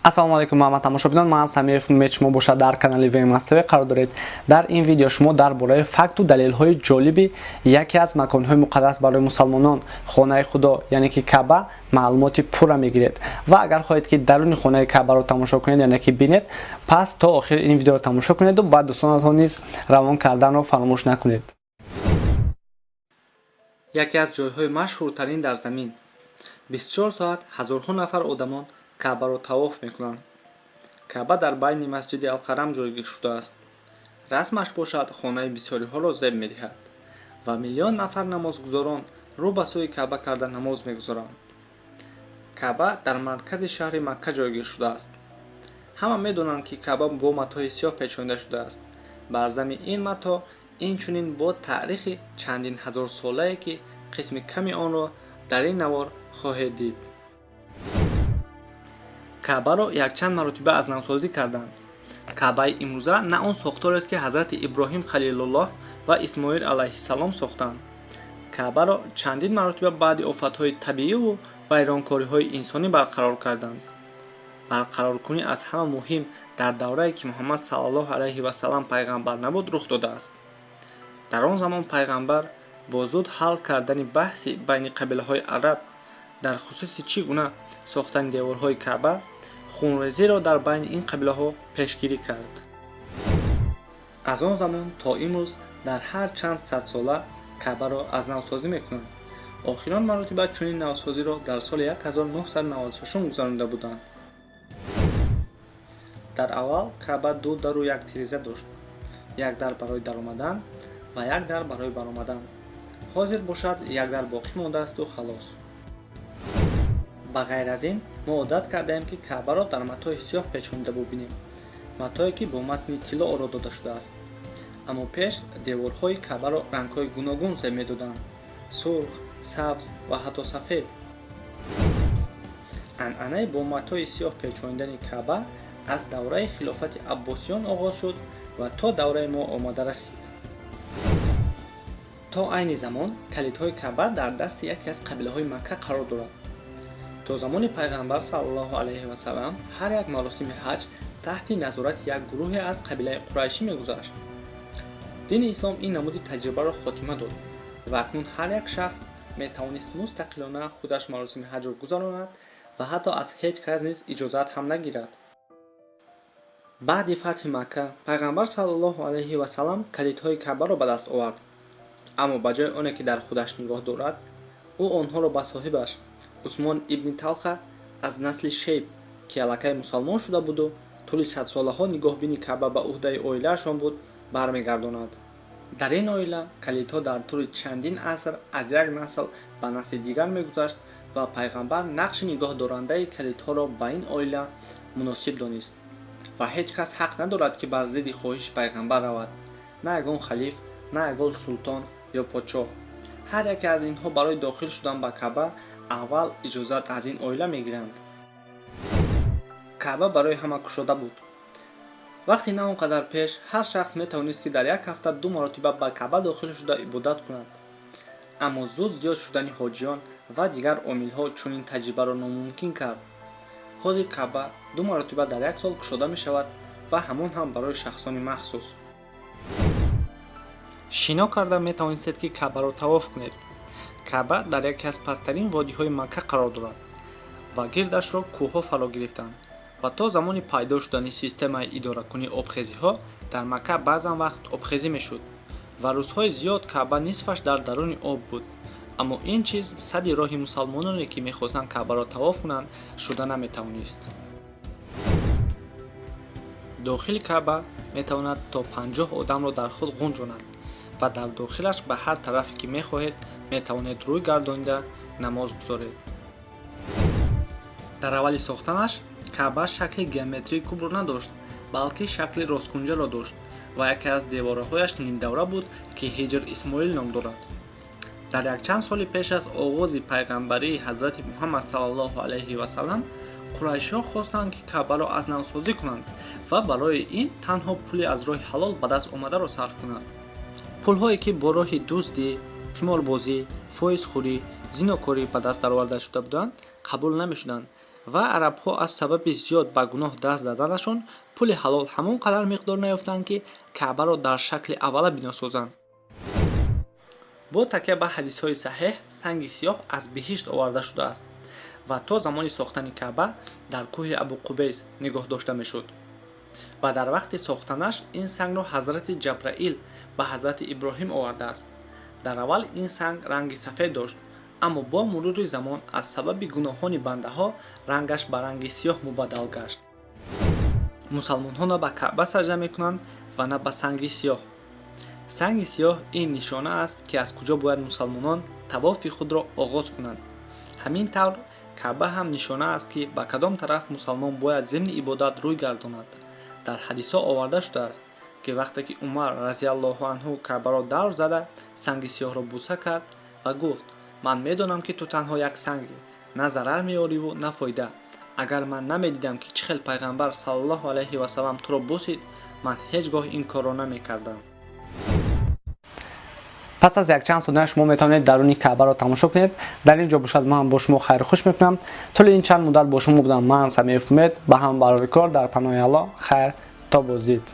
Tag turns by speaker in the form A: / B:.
A: Ассалому алайкум, ҳама тамошобинон. Ман Самиев Умед, шумо бошад дар канали VMS TV қарор доред. Дар ин видео шумо дар бораи факту далелҳои ҷолиби яке аз маконҳои муқаддас барои мусалмонон, хонаи Худо, яъне ки Каъба, маълумоти пурра мегиред. Ва агар хоҳед, ки даруни хонаи Каъбаро тамошо кунед, яъне ки бинед, пас то охири ин видеоро тамошо кунеду ба дӯстонатон низ равон карданро фаромӯш накунед. Яке аз ҷойҳои машҳуртарин дар замин. 24 соат ҳазорҳо нафар одамон Каъбаро тавоф мекунанд. Каъба дар байни Масҷиди Алҳарам ҷойгир шудааст. Расмаш бошад, хонаи бисёриҳоро зеб медиҳад ва миллион нафар намозгузорон рӯ ба сӯи Каъба карда намоз мегузоранд. Каъба дар маркази шаҳри Макка ҷойгир шудааст. Ҳама медонанд, ки Каъба бо матои сиёҳ печонида шудааст. Бар зами ин матоъ инчунин бо таърихи чандин ҳазорсолае, ки қисми ками онро дар ин навор хоҳед дид. Каъбаро якчанд маротиба аз навсозӣ карданд. Каъбаи имрӯза на он сохторест, ки ҳазрати Иброҳим Халилуллоҳ ва Исмоил алайҳиссалом сохтанд. Каъбаро чандин маротиба баъди офатҳои табииву вайронкориҳои инсонӣ барқарор карданд. Барқароркунӣ аз ҳама муҳим дар даврае, ки Муҳаммад саллаллоҳу алайҳи васалам пайғамбар набуд, рух додааст. Дар он замон пайғамбар бо зуд ҳал кардани баҳси байни қабилаҳои араб дар хусуси чӣ гуна сохтани деворҳои Каъба хунрезиро дар байни ин қабилаҳо пешгирӣ кард. Аз он замон то имрӯз дар ҳар чанд садсола Каъбаро аз навсозӣ мекунанд. Охирон маротиба чунин навсозиро дар соли 1996 гузаронида буданд. Дар аввал Каъба ду дару як тиреза дошт: як дар барои даромадан ва як дар барои баромадан. Ҳозир бошад, як дар боқӣ мондаасту халос. Ба ғайр аз ин, мо одат кардаем, ки Каъбаро дар матои сиёҳ печонида бубинем, матое, ки бо матни тилло оро дода шудааст. Аммо пеш деворҳои Каъбаро рангҳои гуногун зеб медоданд: сурх, сабз ва ҳатто сафед. Анъанаи бо матои сиёҳ печонидани Каъба аз давраи хилофати Аббосиён оғоз шуд ва то давраи мо омада расид. То айни замон калидҳои Каъба дар дасти яке аз қабилаҳои Макка қарор дорад. То замони пайғамбар саллаллоҳу алайҳи васалам ҳар як маросими ҳаҷ таҳти назорати як гурӯҳе аз қабилаи Қурайшӣ мегузашт. Дини ислом ин намуди таҷрибаро хотима дод ва акнун ҳар як шахс метавонист мустақилона худаш маросими ҳаҷро гузаронад ва ҳатто аз ҳеҷ кас низ иҷозат ҳам нагирад. Баъди фатҳи Макка пайғамбар саллаллоҳу алайҳи васалам калидҳои Каъбаро ба даст овард, аммо ба ҷои оне ки дар худаш нигоҳ дорад, ӯ онҳоро ба соҳибаш Усмон ибни Талха аз насли Шейб, ки аллакай мусалмон шуда буду тӯли садсолаҳо нигоҳбини Каъба ба ӯҳдаи оилаашон буд, бармегардонад. Дар ин оила калидҳо дар тӯли чандин аср аз як насл ба насли дигар мегузашт ва пайғамбар нақши нигоҳдорандаи калидҳоро ба ин оила муносиб донист ва ҳеҷ кас ҳақ надорад, ки бар зидди хоҳиши пайғамбар равад: на ягон халиф, на ягон султон ё подшоҳ. Ҳар яке аз инҳо барои дохил шудан ба Каъба аввал иҷозат аз ин оила мегиранд. Каъба барои ҳама кушода буд. Вақти на он қадар пеш ҳар шахс метавонист, ки дар як ҳафта ду маротиба ба Каъба дохил шуда ибодат кунад. Аммо зуд зиёд шудани ҳоҷиён ва дигар омилҳо чунин таҷрибаро номумкин кард. Ҳозир Каъба ду маротиба дар як сол кушода мешавад ва ҳамон ҳам барои шахсони махсус. Шино карда метавонистед, ки Каъбаро тавоф кунед. Каъба дар яке аз пасттарин водиҳои Макка қарор дорад ва гирдашро кӯҳҳо фаро гирифтанд ва то замони пайдо шудани системаи идоракунии обхезиҳо дар Макка баъзан вақт обхезӣ мешуд ва рӯзҳои зиёд Каъба нисфаш дар даруни об буд. Аммо ин чиз садди роҳи мусалмононе, ки мехостанд Каъбаро тавоф кунанд, шуда наметавонист. Дохили Каъба метавонад то 50 одамро дар худ ғунҷонад ва дар дохилаш ба ҳар тарафе ки мехоҳед, метавонед рӯй гардонида намоз гузоред. Дар аввали сохтанаш Каъба шакли геометрии кубро надошт, балки шакли росткунҷаро дошт ва яке аз девораҳояш нимдавра буд, ки Ҳиҷр Исмоил ном дорад. Дар якчанд соли пеш аз оғози пайғамбарии ҳазрати Муҳаммад саллаллоҳу алайҳи васалам қурайшиҳо хостанд, ки Каъбаро аз навсозӣ кунанд ва барои ин танҳо пули аз роҳи ҳалол ба даст омадаро сарф кунанд. Пулҳое, ки бо роҳи дуздӣ, қиморбозӣ, фоизхӯрӣ, зинокорӣ ба даст дароварда шуда буданд, қабул намешуданд. Ва арабҳо аз сабаби зиёд ба гуноҳ даст заданашон пули ҳалол ҳамон қадар миқдор наёфтанд, ки Каъбаро дар шакли аввала бино созанд. Бо такя ба ҳадисҳои саҳеҳ, санги сиёҳ аз биҳишт оварда шудааст ва то замони сохтани Каъба дар кӯҳи Абуқубейс нигоҳ дошта мешуд. Ва дар вақти сохтанаш ин сангро ҳазрати Ҷабраил ба ҳазрати Иброҳим овардааст. Дар аввал ин санг ранги сафед дошт, аммо бо мурури замон аз сабаби гуноҳони бандаҳо рангаш ба ранги сиёҳ мубаддал гашт. Мусалмонҳо на ба Каъба саҷда мекунанд ва на ба санги сиёҳ. Санги сиёҳ ин нишона аст, ки аз куҷо бояд мусалмонон тавофи худро оғоз кунанд. Ҳамин тавр Каъба ҳам нишона аст, ки ба кадом тараф мусалмон бояд зимни ибодат рӯй гардонад. Дар ҳадисҳо оварда шудааст, ки вақте ки Умар разиаллоҳу анҳу Каъбаро давр зада, санги сиёҳро буса кард ва гуфт: «Ман медонам, ки ту танҳо як сангӣ, на зарар меориву на фоида. Агар ман намедидам, ки чӣ хел Пайғамбар саллаллоҳу алайҳи васалам туро бусид, ман ҳеҷ гоҳ ин корро намекардам». Пас аз якчанд сония шумо метавонед даруни Каъбаро тамошо кунед. Дар ин ҷо бошад, ман бо шумо хайру хуш мекунам. Тӯли ин чанд муддат бо шумо будам ман, Самиев Умед. Ба ҳам барори кор, дар паноҳи Аллоҳ, хайр, то боздид.